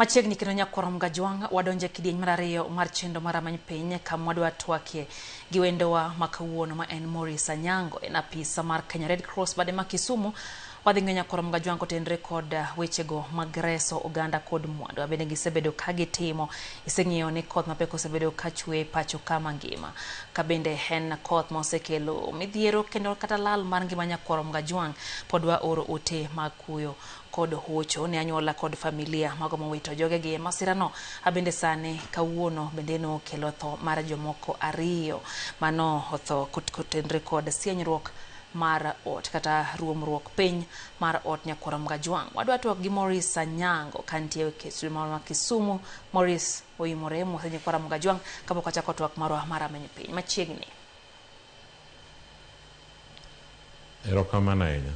Machiegni kendo nyakwar Mgajwang' wadonje kidieny mar ariyo mar chenro mar Rameny Piny kama wadwa twakie gi wendowa ma kawuono ma en Maurice Anyango, en apisa mar Kenya Red Cross bade ma Kisumu. Wadhi ng'iyo nyakwar Mgajwang' kotenre kod wechego mag reso oganda kod mwandu bende gisebedo ka gitimo. Iseng'iyo ni koth mapek osebedo ka chwe pacho ka mangima, ka bende en koth ma osekelo midhiero kendo kata lal mar ngima nyakwar Mgajwang'. Pod waoro ote mag kuyo kod hocho ne anyuola kod familia mago mowito jogegi e masirano. Abende sani kawuono bende nokelo tho mar jomoko ariyo mano otho kotenre kod sienyruok mar ot kata ruomruok piny mar ot nyakwar Mgajwang'. Wadwa twak gi Maurice Anyango kantie e studio marwa ma Kisumu. Maurice oimore mose nyakwar Mgajwang' kapok wachako twak marwa mar Rameny Piny machiegni. Erokamano ahinya.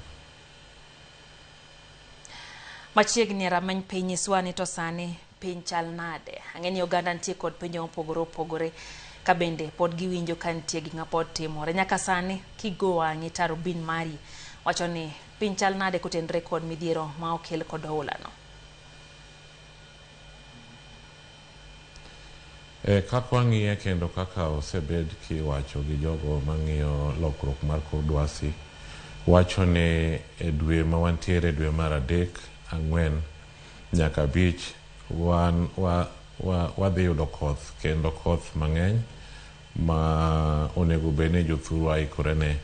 Machiegni e Rameny Piny, nyiswa ni to sani piny chal nade? Ang'e ni oganda nitie kod penjo mopogore opogore ka bende pod giwinjo ka nitie gik mapod timore. Nyaka sani kigo wang'i tarubin mari wacho ni piny chal nade kotenre kod midhiero ma okel kod oula no? Kaka wang'iye kendo kaka osebed kiwacho gi jogo mang'iyo lokruok mar kor lwasi, wacho ni e dwe ma wantiere, dwe mar 3, 4 nyaka 5, wan wadhi yudo koth kendo koth mang'eny ma onego bed ni jothurwa ikore ne.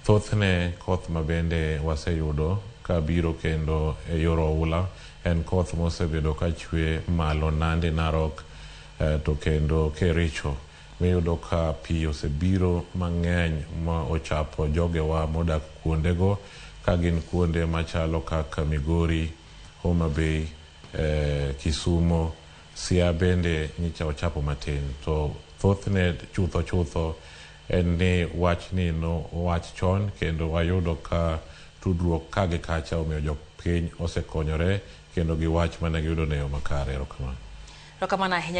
Thothne koth ma bende waseyudo kabiro kendo e yor oula en koth mosebedo ka chwe malo Nandi, Narok to kendo Kericho, miyudo ka pi osebiro mang'eny ma ochapo jogewa modak kuondego ka gin kuonde machalo kaka Migori, Homa Bay, Kisumo, Siaya bende nyicha ochapo matin. To thothne chutho chutho en ni wachni no owach chon kendo wayudo ka tudruok ka gi kacha omiyo jopiny osekonyore kendo gi wach mane giyudo ne yo makare. Erokamano. Erokamano ahinya.